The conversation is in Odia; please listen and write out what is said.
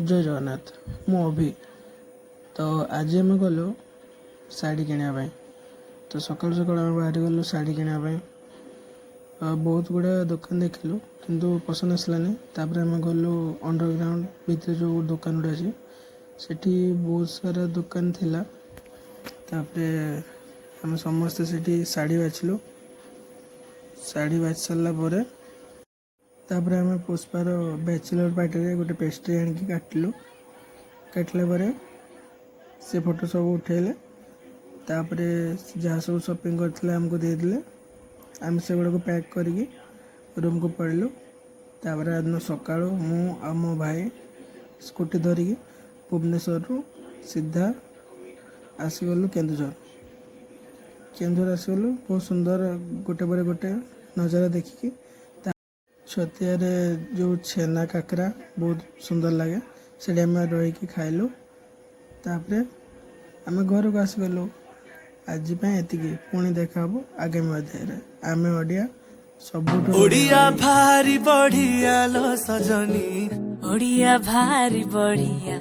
ଜୟ ଜଗନ୍ନାଥ। ମୁଁ ଅଭି। ତ ଆଜି ଆମେ ଗଲୁ ଶାଢ଼ୀ କିଣିବା ପାଇଁ। ତ ସକାଳୁ ସକାଳୁ ଆମେ ବାହାରି ଗଲୁ ଶାଢ଼ୀ କିଣିବା ପାଇଁ। ବହୁତ ଗୁଡ଼ାଏ ଦୋକାନ ଦେଖିଲୁ, କିନ୍ତୁ ପସନ୍ଦ ଆସିଲାନି। ତାପରେ ଆମେ ଗଲୁ ଅଣ୍ଡରଗ୍ରାଉଣ୍ଡ ଭିତରେ ଯେଉଁ ଦୋକାନ ଗୁଡ଼ା ଅଛି, ସେଠି ବହୁତ ସାରା ଦୋକାନ ଥିଲା। ତାପରେ ଆମେ ସମସ୍ତେ ସେଠି ଶାଢ଼ୀ ବାଛିଲୁ। ଶାଢ଼ୀ ବାଛି ସାରିଲା ପରେ ତାପରେ ଆମେ ପୁଷ୍ପାର ବ୍ୟାଚଲର ପାର୍ଟିରେ ଗୋଟେ ପେଷ୍ଟ୍ରି ଆଣିକି କାଟିଲୁ। କାଟିଲା ପରେ ସେ ଫଟୋ ସବୁ ଉଠେଇଲେ। ତାପରେ ଯାହା ସବୁ ସପିଂ କରିଥିଲେ, ଆମକୁ ଦେଇଦେଲେ। ଆମେ ସେଗୁଡ଼ାକୁ ପ୍ୟାକ୍ କରିକି ରୁମ୍କୁ ପଳେଇଲୁ। ତାପରେ ଆଦିନ ସକାଳୁ ମୁଁ ଆଉ ମୋ ଭାଇ ସ୍କୁଟି ଧରିକି ଭୁବନେଶ୍ୱରରୁ ସିଧା ଆସିଗଲୁ କେନ୍ଦୁଝର। କେନ୍ଦୁଝର ଆସିଗଲୁ, ବହୁତ ସୁନ୍ଦର ଗୋଟେ ପରେ ଗୋଟେ ନଜାରା ଦେଖିକି। ଛତିଆରେ ଯେଉଁ ଛେନା କାକରା ବହୁତ ସୁନ୍ଦର ଲାଗେ, ସେଠି ଆମେ ରହିକି ଖାଇଲୁ। ତାପରେ ଆମେ ଘରକୁ ଆସିଗଲୁ। ଆଜି ପାଇଁ ଏତିକି। ପୁଣି ଦେଖା ହବ ଆଗାମୀ ଅଧ୍ୟାୟରେ। ଆମେ ଓଡ଼ିଆ, ସବୁଠୁ ଓଡ଼ିଆ ଭାରି ବଢିଆ ଲୋ ସଜନୀ। ଓଡ଼ିଆ ଭାରି ବଢିଆ।